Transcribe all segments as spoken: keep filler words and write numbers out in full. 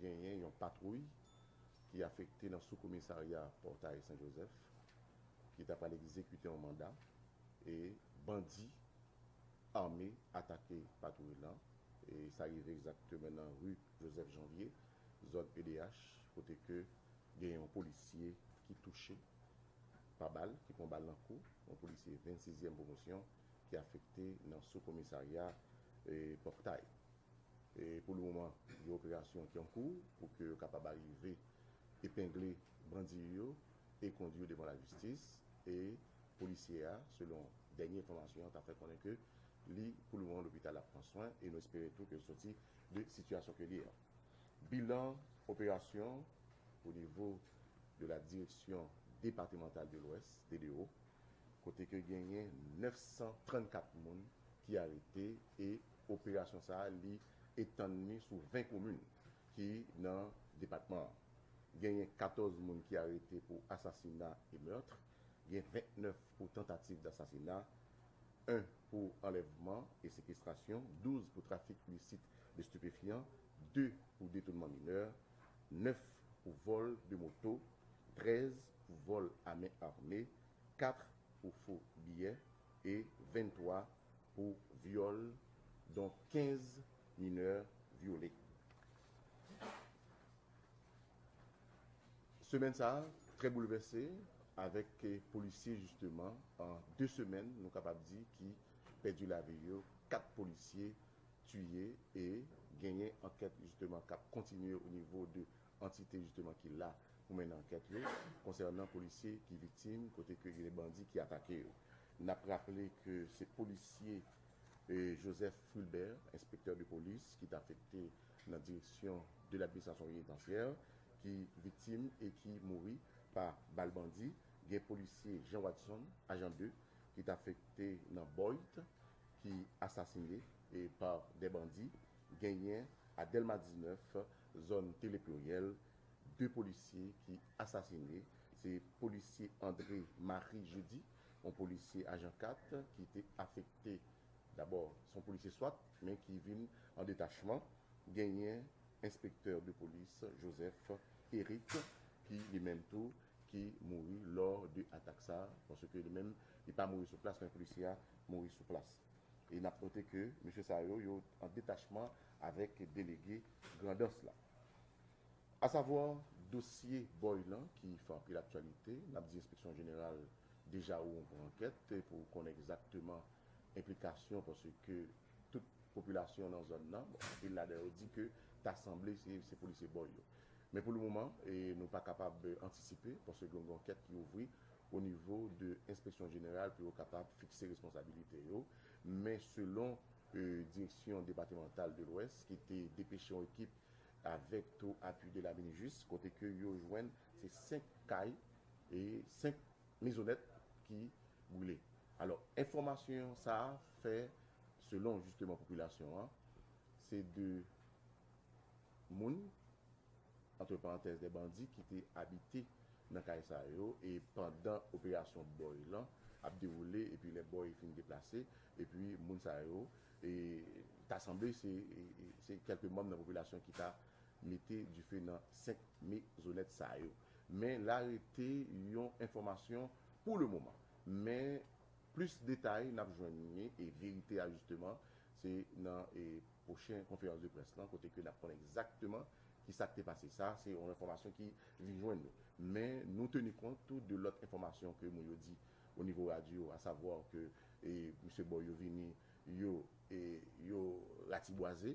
Genyen yon patwouy ki afekte nan soukomisarya Pòtay Sen Jozèf ki ta pral egzekite yon manda e bandi ame atake patwouy lan. E sa rive egzakteman nan ri Joseph Janvier, zòn E D H, kote ke gen yon polisye ki touche pa bal, ki pran bal nan kou, yon polisye vennsizyèm pwomosyon ki afekte nan soukomisarya e, Pòtay. E pou le moman, gen operasyon ki an kou pou ke yo kapab arive epengle bandi yo e kondui yo devan lajistis. E polisye a, selon dènye enfòmasyon, ta fè konnen ke li, pou le moman, lopital ap pran swen e nou espere tou ke l soti de sitiyasyon ke li an. Bilan operasyon o nivo de la Direction Départementale de l'Ouest, D D O, kote ke genyen nèf san trannkat moun ki arete e operasyon sa a, li etann li sou ven komin ki nan depatman an. Genyen katòz moun ki arete pou asasina e meurtre, gen vennèf pou tantativ dasasina, en pou anlèvman e sekestrasyon, douz pou trafik ilisit de stipefyan, de pou detounman minè, nèf pou vòl de moto, trèz pou vòl a men ame, kat pou fo biyè e venntwa pou vyòl, don kenz minè vyole. Semèn sa a, trè boulvèse, avèk, eh, polisye, jisteman, an de semèn, nou kapab di, ki pèdi lavi yo, kat polisye tiye, e genyen ankèt, jisteman, k ap kontinye o nivo de antite, jisteman, ki la pou mennen ankèt yo, konsènan polisye ki viktim, kote ke gen bandi ki atake yo. N ap raple ke se polisye, eh, Joseph Fulbert, enspektè de polis, ki t afekte nan direksyon de ladministrasyon penitansyè, ki viktim e ki mouri pa bal bandi. Gen polisye Jean Watson, ajan de, ki t afekte nan Boit, ki asasine e pa de bandi. Genyen a Dèlma diznèf, zòn Tele Pluriel, de polisye ki asasine. Se polisye André Marie Jeudi, yon polisye ajan kat, ki te afekte, dabò, se yon polisye swat, men ki vin an detachman. Genyen enspektè de polis Joseph Eric, ki li menm tou, ki mouri lò de atak sa, paske li menm, li pa mouri sou plas, men polisye a mouri sou plas. E n ap note ke mesye sa yo, yo an detachman avèk delege Grandans la. Asavwa, dosye Boy lan ki fè anpil aktyalite, n ap di Enspeksyon Jeneral deja ouvri yon ankèt pou konnen egzakteman enplikasyon, paske tout popilasyon nan zòn nan, bon, anpil ladan yo di ke ta sanble se, se polisye Boy yo. Men pou le moman, e, nou pa kapab, e, antisipe, paske gen yon ankèt ki ouvri o nivo de Enspeksyon Jeneral pou yo kapab fikse responsabilite yo. Men selon, e, Direksyon Depatmantal de Lwès, ki te depeche yon ekip avèk tou apui de la Minijis, kote ke yo jwenn se senk kay e senk mezonèt ki brile. Alò, enfòmasyon sa a fè, selon jisteman popilasyon an, se de moun, antre parantèz, de bandi ki te abite nan kay sa yo, e pandan operasyon Boy lan ap dewoule, epi lè Boy fin deplase, epi moun sa yo, e, ta sanble se, e, e, se kèlke manm nan popilasyon ki ta mete dife nan senk mezonèt sa yo. Men la rete yon enfòmasyon pou le moman. Men plis detay n ap jwenn li, e verite a jisteman, se nan, e, pwochen konferans de près lan, kote ke n ap konnen egzakteman ki sa k te pase. Sa, se yon enfòmasyon ki vin jwenn nou. Men nou teni kont tou de lòt enfòmasyon ke moun yo di o nivo radyo, asavwa ke, e, mesye Boy yo vini, yo, e, yo ratibwaze.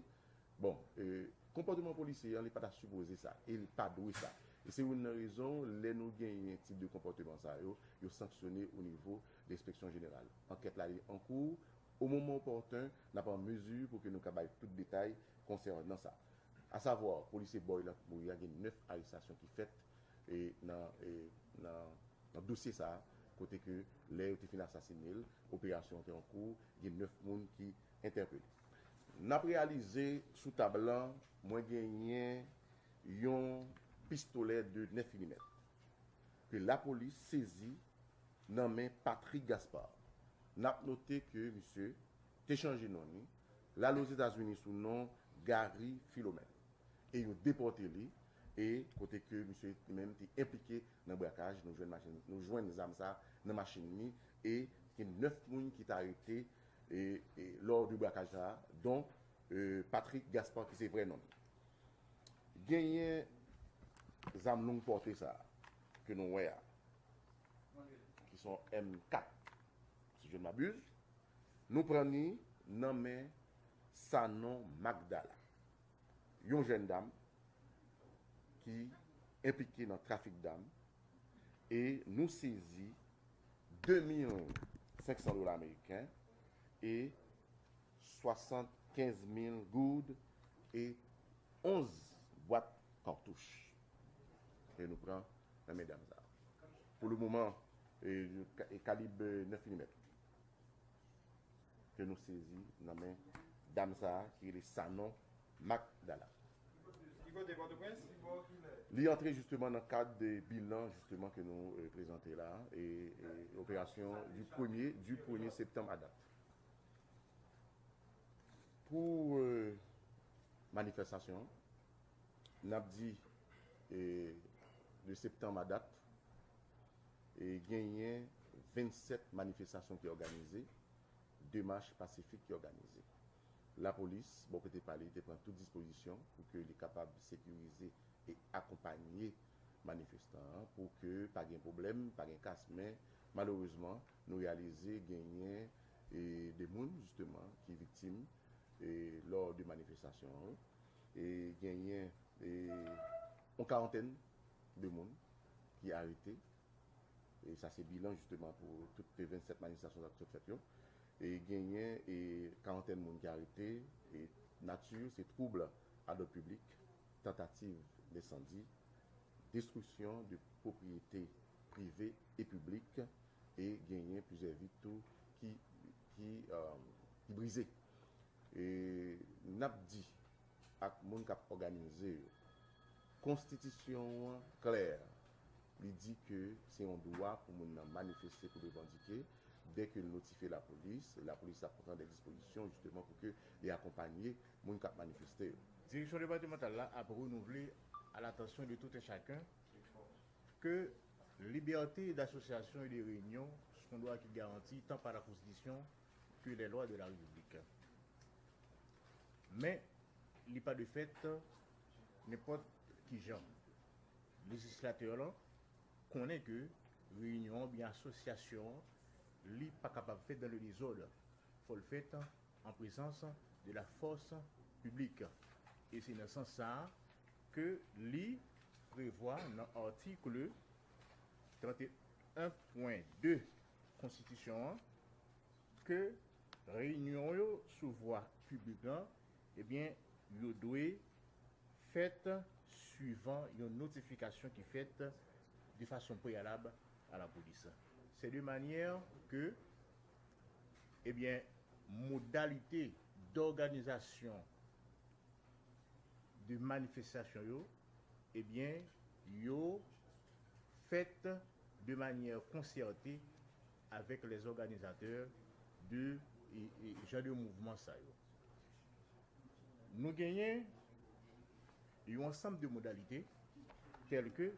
Bon, e, konpòteman polisye an, li pa ta sipoze sa, e li pa dwe sa. E se youn nan rezon, lè nou genyen tip de konpòteman sa yo, yo sanksyone o nivo de Enspeksyon Jeneral. Ankèt la, li an kou. O moman opòten, n ap an mezi pou ke nou ka bay tout detay konsènan sa. Asavwa, polisye Boy lan ki mouri a, gen nèf arestasyon ki fèt, e, nan, e, nan, nan dosye sa a, kote ke lè yo te fin asasine l, operasyon an te an kou, gen nèf moun ki entèpele. N ap reyalize sou tab lan, mwen genyen yon pistolè de nèf milimèt ke lapolis sezi nan men Patrick Gaspard. N ap note ke misye te chanje non li, l al Ozetazini sou non Gary Philomène. e yo depòte li, e kote ke misye li menm te enplike nan brakaj, nou jwenn machin, nou jwenn zam sa nan machin li, e gen nèf moun ki t arete, e, e, lò de brakaj sa, dont, e, Patrick Gaspard ki se vrè non l. Genyen zam long pòte sa ke nou wè a, ki se yon M kat, si je ne m'abuse, nou pran li nan men Sanon Magdala, yon jèn dam ki enplike nan trafik dam, e nou sezi de mil senk san dola ameriken e swasannkenz mil goud e onz bwat katouch ke nou pran nan men dam sa. Pou le moman, e, e kalib nèf milimèt ke nou sezi nan men dam sa ki rele Sanon Magdala. Li antre jisteman nan kad de bilan jisteman ke nou, e, prezante la, e, e operasyon du premye, du premye septanm a dat. Pou, e, manifestasyon, n ap di, e, de septanm a dat, e, genyen vennsèt manifestasyon ki òganize, demach pasifik ki òganize. Lapolis, bò kote pa li, te pran tout dispozisyon pou ke li kapab sekirize e akonpanye manifestan an pou ke pa gen pwoblèm, pa gen kas. Men, malerezman, nou reyalize genyen, e, de moun, jisteman, ki viktim, e, lò de manifestasyon an. E genyen, e, yon karantèn de moun ki arete. E sa se bilan, jisteman, pou tout vennsèt manifestasyon sa ki sot fèt yo. E genyen, e, karantèn moun ki arete. E nati, se trouble à l'ordre public, tantativ densandi, destriksyon de pwopriyete prive e piblik, e genyen plizyè vit tou ki, ki, e, ki brize. E n ap di ak moun k ap òganize yo, konstitisyon an klè, li di ke se yon dwa pou moun nan manifeste, pou revandike, dè ke l notifye lapolis, lapolis ap pran de dispozisyon jisteman pou ke li akonpanye moun k ap manifeste yo. Direksyon depatèmantal la ap renouvle à l'attention de tout un chacun que liberté d'association et de réunion sont droits qui garantis tant par la Constitution que les lois de la République. Men, li pa de fèt nenpòt ki jan. Lejislatè lan konnen ke reyinyon an oubyen asosyasyon an, li pa kapab fèt dans le désordre. Fò l fèt en présence de la force publique. E se nan sans sa a ke li prevwa nan atik trant e en pwen de konstitisyon an ke reyinyon yo sou vwa piblik lan, ebyen, yo dwe fèt suivan yon notifikasyon ki fèt de fason preyalab a lapolis. Se de manyè ke, ebyen, modalite dòganizasyon de manifestasyon yo, ebyen, yo fèt de manyè konsète avèk lèzòganizatè de, e, e, jan de mouvman sa yo. Nou genyen yon ansanm de modalite, tèl ke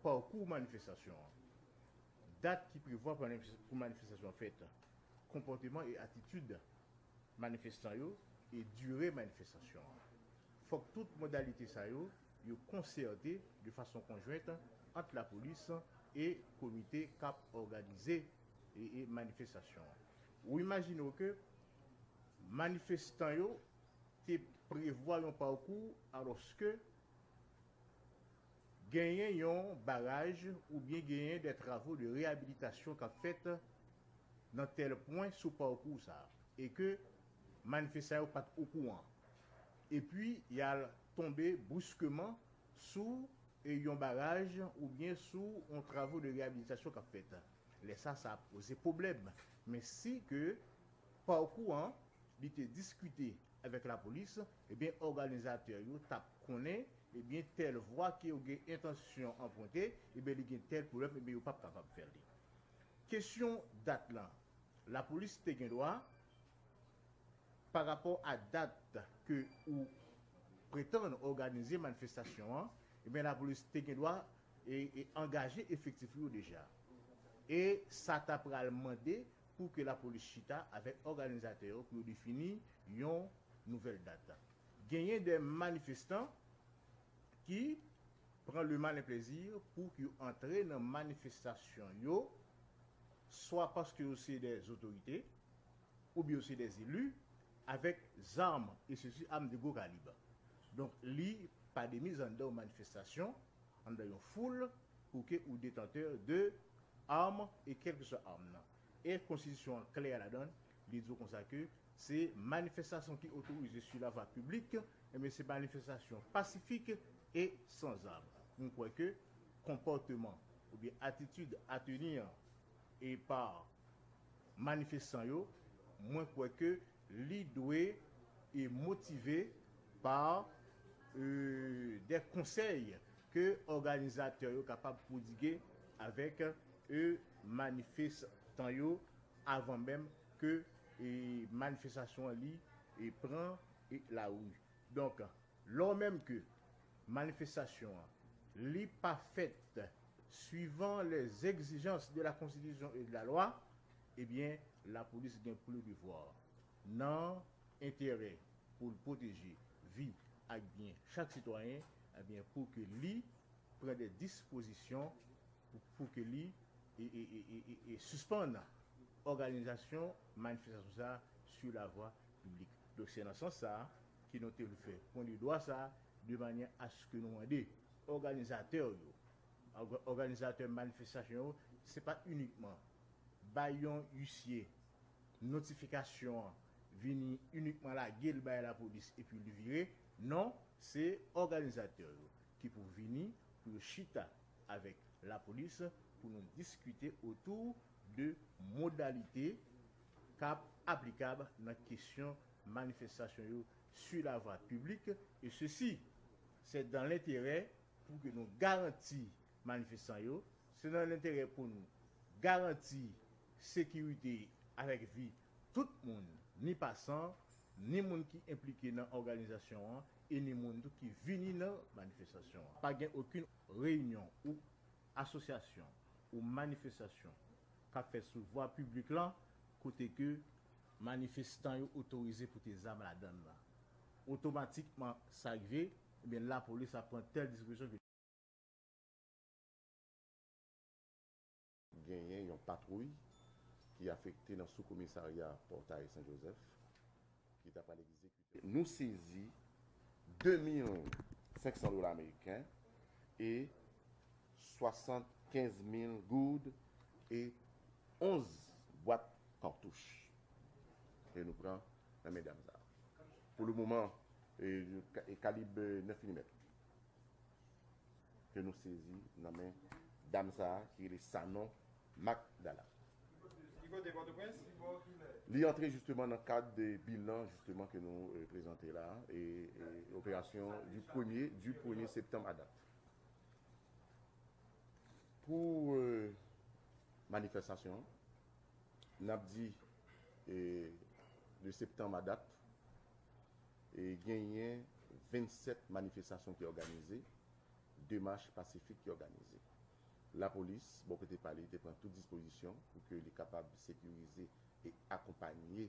pakou manifestasyon an, dat ki prevwa pou manifes-, pou manifestasyon an fèt, konpòteman e atitid manifestan yo e dire manifestasyon an. Fòk tout modalite sa yo, yo konsète de fason konjwent ant lapolis e komite k ap òganize e, e manifestasyon an. Ou imajine w ke manifestan yo te prevwa yon pakou alòske genyen yon baraj oubyen genyen de travo de reyabilitasyon k ap fèt nan tèl pwen sou pakou sa a, e ke manifestan yo pa t okouran. Epi, y al tonbe briskman sou, e, yon baraj oubyen sou yon travo de reyabilitasyon k ap fèt. Lè sa, sa ap poze pwoblèm. Men si ke pakou an, li te diskite avèk lapolis, ebyen, òganizatè yo t ap konnen, ebyen, tèl vwa ke yo gen entansyon anprente, ebyen, li gen tèl pwoblèm, ebyen, yo p ap kapab fè li. Kesyon dat lan, lapolis te gen dwa, pa rapò a dat ke ou pretann òganize manifestasyon an, ebyen, lapolis te gen dwa e, e angaje efektif yo deja. E sa ta pral mande pou ke lapolis chita avèk òganizatè yo pou yo defini yon nouvèl dat. Genyen de manifestan ki pran le malin plezi pou ke yo antre nan manifestasyon yo, swa paske yo se de otorite, oubyen yo se de eli, avèk zam, e sesi, am de gwo kalib. Donk, li pa de miz anndan yon manifestasyon, anndan yon foul, pou ke ou detantè de am, e kèlkeswa am nan. E konstitisyon an klè ladan, li di w konsa ke se manifestasyon ki otorize sou lavwa piblik, ebyen se manifestasyon pasifik e san zam. M kwè ke konpòteman oubyen atitid a teni an e pa manifestan yo, mwen kwè ke li dwe e motive pa, e, de konsèy ke òganizatè yo kapab pwodige avèk, e, manifestan yo avan menm ke, e, manifestasyon an li, e, pran, e, lari. Donk, lò menm ke manifestasyon an, li pa fèt suivant les exigences de la Constitution et de la loi, ebyen, lapolis gen pou li devwa nan enterè pou l pwoteje vi ak byen chak sitwayen, ebyen, pou ke li pran de dispozisyon pou, pou ke li e, e, e, e, e, e sispann òganizasyon manifestasyon sa a sou lavwa piblik. Donk, se nan sans sa a ke nou te vle fè pwen de dwa sa a, de manyè aske nou mande òganizatè yo, òg-, òganizatè manifestasyon yo, se pa inikman bay yon isye notifikasyon an vini inikman lage l bay lapolis epi li vire. Non, se òganizatè yo ki pou vini pou yo chita avèk lapolis pou nou diskite otou de modalite k ap aplikab nan kesyon manifestasyon yo sou lavwa piblik, e sesi, se dan lenterè pou ke nou garanti manifestan yo, se nan lenterè pou nou garanti sekirite avèk vi tout moun, ni pasan, ni moun ki enplike nan òganizasyon an, e ni moun tou ki vini nan manifestasyon an. Pa gen okenn reyinyon ou asosyasyon ou manifestasyon k ap fèt sou vwa piblik lan kote ke manifestan yo otorize pote zam ladan l lan. Otomatikman sa rive, ebyen, lapolis ap pran tèl dispozisyon ke Genyen yon patwouy ki afekte nan sou komisarya Pòtay Sen Jozèf ki ta pral egzekite. Nou sezi de mil senk san dola ameriken e swasannkenz mil goud e onz bwat katouch ke nou pran nan men dam sa a. Pou le moman, e, e kalib nèf milimèt ke nou sezi nan men dam sa a ki rele Sanon Magdala. Li antre jisteman nan kad de bilan jisteman ke nou, e, prezante la, e, e operasyon du premye, du premye septanm a dat. Pou, e, manifestasyon an, n ap di, e, de septanm a dat, e, genyen vennsèt manifestasyon ki òganize, demach pasifik ki òganize. Lapolis, bò kote pa li, te pran tout dispozisyon pou ke li kapab sekirize e akonpanye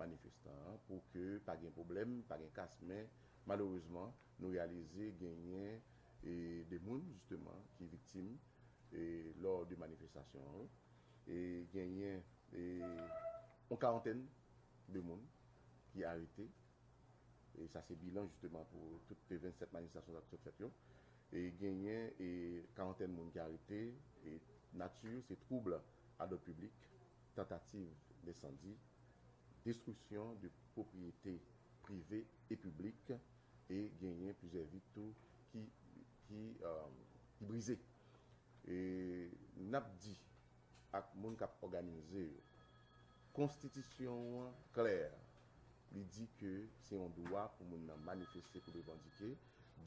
manifestan an pou ke pa gen pwoblèm, pa gen kas, men malerezman, nou reyalize genyen, e, de moun, jisteman, ki viktim, e, lò de manifestasyon an, e, genyen, e, yon karantèn de moun ki arete, e sa se bilan jisteman pou tout vennsèt manifestasyon sa ki sot fèt yo. E genyen, e, karantèn moun ki arete, e nati se twoub a lòd piblik, tantativ densandi, destriksyon de pwopriyete prive e piblik, e genyen plizyè vit tou ki, ki, e, ki brize. E n ap di ak moun k ap òganize yo, konstitisyon an klè, li di ke se yon dwa pou moun nan manifeste, pou revandike,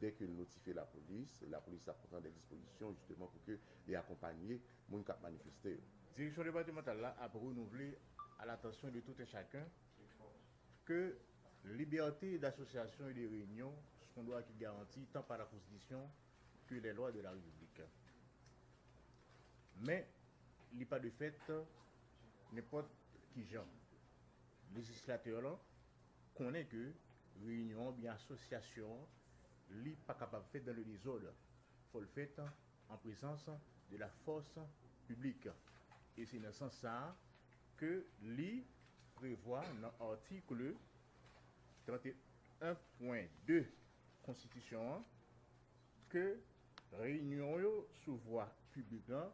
dèke l notifye lapolis, lapolis ap pran de dispozisyon jisteman pou ke li akonpanye moun k ap manifeste yo. Direksyon depatmantal la ap renouvle à l'attention de tout un chacun ke Liberté d'association et de réunion, c'est un droit qui est garanti tant par la Constitution que les lois de la République. Men, li pa de fèt nenpòt ki jan. Lejislatè lan konnen ke reyinyon an oubyen asosyasyon an, li pa kapab fèt dans le désordre. Fò l fèt an prezans de la force publique. E se nan sans sa a ke li prevwa nan atik trannteyen pwen de konstitisyon an ke reyinyon yo sou vwa piblik lan,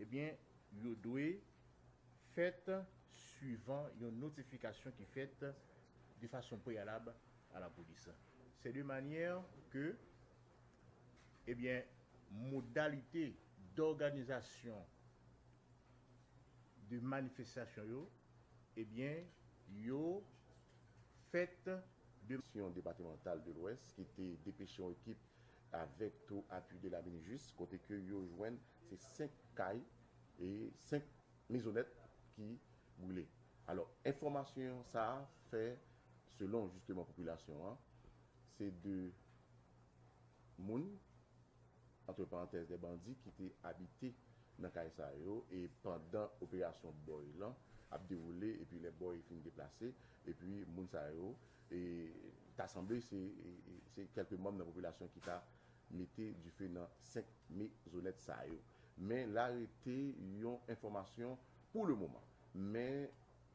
ebyen, yo dwe fèt suivan yon notifikasyon ki fèt de fason preyalab a lapolis. Se de manyè ke, ebyen, modalite dòganizasyon de manifestasyon yo, ebyen, yo fèt de Direksyon Depatmantal de Lwès ki te depeche yon ekip avèk tou apui de la Minijis, kote ke yo jwenn se senk kay e senk mezonèt ki brile. Alò, enfòmasyon sa a fè, selon jisteman popilasyon an, se de moun, antre parantèz, de bandi ki te abite nan kay sa yo, e pandan operasyon bòy lan ap dewoule, epi lè bòy fin deplase, epi moun sa yo, e, ta sanble se, e, e, se kèlke manm nan popilasyon ki ta mete dife nan senk mezonèt sa yo. Men la rete yon enfòmasyon pou le moman. Men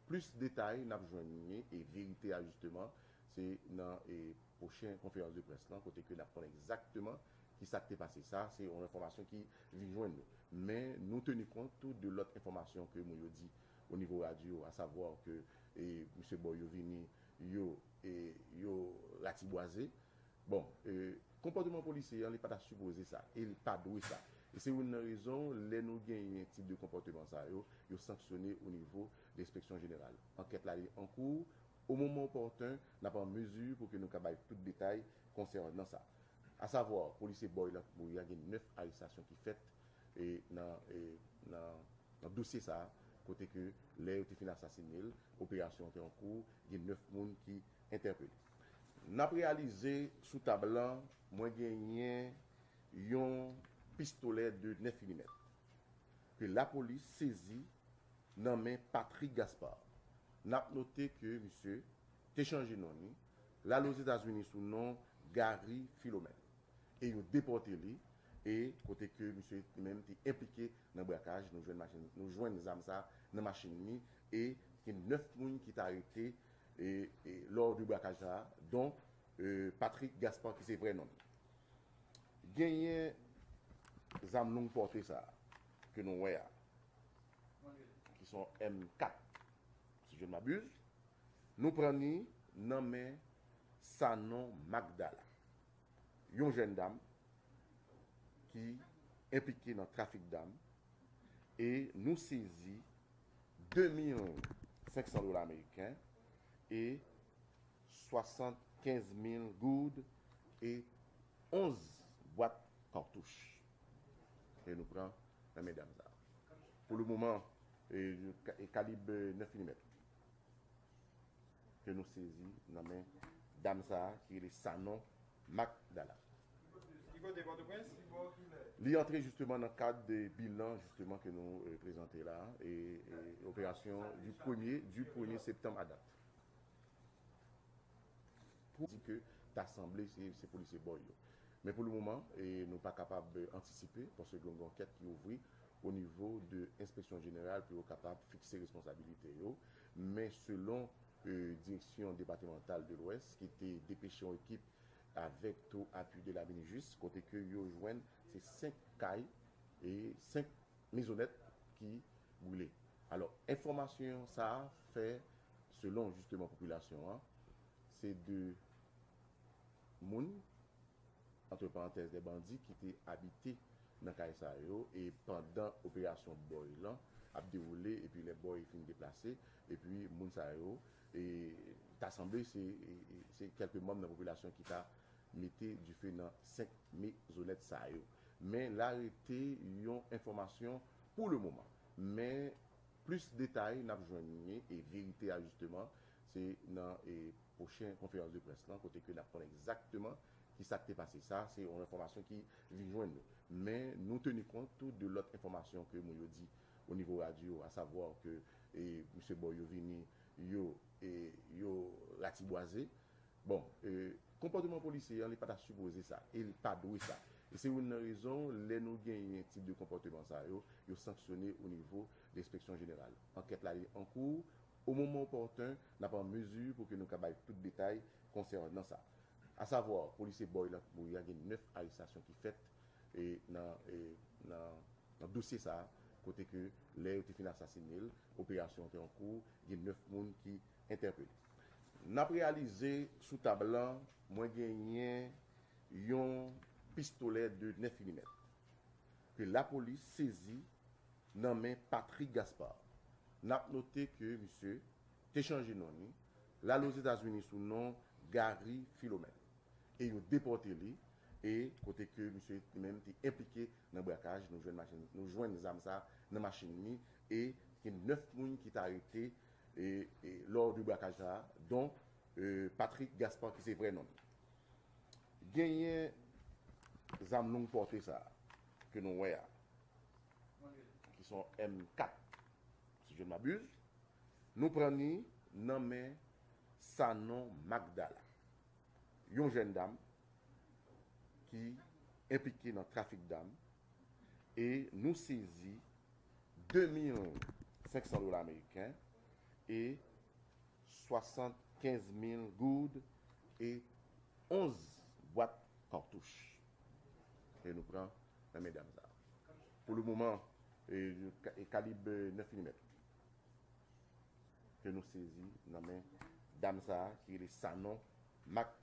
plis detay n ap jwenn li, e verite a jisteman, se nan, e, pwochen konferans de près lan, kote ke n ap konnen egzakteman ki sa k te pase. Sa, se yon enfòmasyon ki vin jwenn nou. Men nou teni kont tou de lòt enfòmasyon ke moun yo di o nivo radyo, asavwa ke, e, mesye bòy yo vini, yo, e, yo ratibwaze. Bon, e, konpòteman polisye an, li pa ta sipoze sa, e li pa dwe sa. E se youn nan rezon, lè nou genyen tip de konpòteman sa yo, yo sanksyone o nivo de enspeksyon jeneral. Ankèt la, li an kou. O moman opòten, n ap an mezi pou ke nou ka bay tout detay konsènan sa. Asavwa, polisye bòy lan ki mouri a, gen nèf arestasyon ki fèt, e, nan, e, nan, nan dosye sa a, kote ke lè yo te fin asasine l, operasyon an te an kou, gen nèf moun ki entèpele. N ap reyalize sou tab lan, mwen genyen yon pistolè de nèf milimèt ke lapolis sezi nan men Patrick Gaspard. N ap note ke misye te chanje non li, l al Ozetazini sou non Gary Philomène. E yo depòte li, e kote ke misye li menm te enplike nan brakaj, nou jwenn machin, nou jwenn zam sa nan machin li, e gen nèf moun ki t arete, e, e lò de brakaj sa, don, e, Patrick Gaspard ki se vrè non li. Genyen zam long pòte sa ke nou wè a, ki se yon M kat, si je ne m'abuse, nou pran li nan men Sanon Magdala, yon jèn dam ki enplike nan trafik dam, e nou sezi de mil senk san dola ameriken e swasannkenz mil goud e onz bwat katouch ke nou pran nan men dam sa. Pou le moman, e, e kalib, e, nèf milimèt ke nou sezi nan men dam sa ki rele Sanon Magdala. Ki kote Pòtoprens? Li antre jisteman nan kad de bilan jisteman ke nou, e, prezante la, e, e operasyon du premye, du premye septanm a dat. Pou di ke ta sanble se, se polisye bòy yo. Men pou le moman, e, nou pa kapab, e, antisipe, paske gen yon ankèt ki ouvri o nivo de enspeksyon jeneral pou yo kapab fikse responsabilite yo. Men selon, e, Direksyon Depatmantal de Lwès, ki te depeche yon ekip avèk tou apui de la Minijis, kote ke yo jwenn se senk kay e senk mezonèt ki brile. Alò, enfòmasyon sa a fè, selon jisteman popilasyon an, se de moun, antre parantèz, de bandi ki te abite nan kay sa yo, e pandan operasyon bòy lan ap dewoule, epi lè bòy fin deplase, epi moun sa yo, e, ta sanble se, e, e, se kèlke manm nan popilasyon ki ta mete dife nan senk mezonèt sa yo. Men la rete yon enfòmasyon pou le moman. Men plis detay n ap jwenn li, e verite a jisteman, se nan, e, pwochen konferans de près lan, kote ke n ap konnen egzakteman ki sa k te pase. Sa, se yon enfòmasyon ki vin jwenn nou. Men, nou teni kont tou de lòt enfòmasyon ke moun yo di o nivo radyo, asavwa ke, e, misye Boy yo vini, yo, e, yo ratibwaze. Bon, e, konpòteman polisye an, li pa ta sipoze sa, e li pa dwe sa. E se youn nan rezon, lè nou genyen tip de konpòteman sa yo, yo sanksyone o nivo de enspeksyon jeneral. Ankèt la, li an kou. O moman opòten, n ap an mezi pou ke nou ka bay tout detay konsènan sa. Asavwa, polisye Boy la k mouri a, gen nèf arestasyon ki fèt, e, nan, e, nan, nan dosye sa a, kote ke lè yo te fin asasine l, operasyon an te an kou, gen nèf moun ki entèpele. N ap reyalize sou tab lan, mwen genyen yon pistolè de nèf milimèt ke lapolis sezi nan men Patrick Gaspard. N ap note ke misye te chanje non li, l al Ozetazini sou non Gary Philomène. E yo depòte li, e kote ke misye li menm te enplike nan brakaj, nou jwenn machin, nou jwenn zam sa nan machin li, e gen nèf moun ki t arete, e, e, lò de brakaj sa, don, e, Patrick Gaspard, ki se vrè non li. Genyen zam long pòte sa ke nou wè a, ki se yon M kat, si je ne m'abuse. Nou pran li nan men Sanon Magdala, yon jèn dam ki enplike nan trafik dam, e nou sezi de mil senk san dola ameriken e swasannkenz mil goud e onz bwat katouch ke nou pran nan men dam sa. Pou le moman, e, e kalib nèf milimèt ke nou sezi nan men dam sa a ki rele Sanon Mac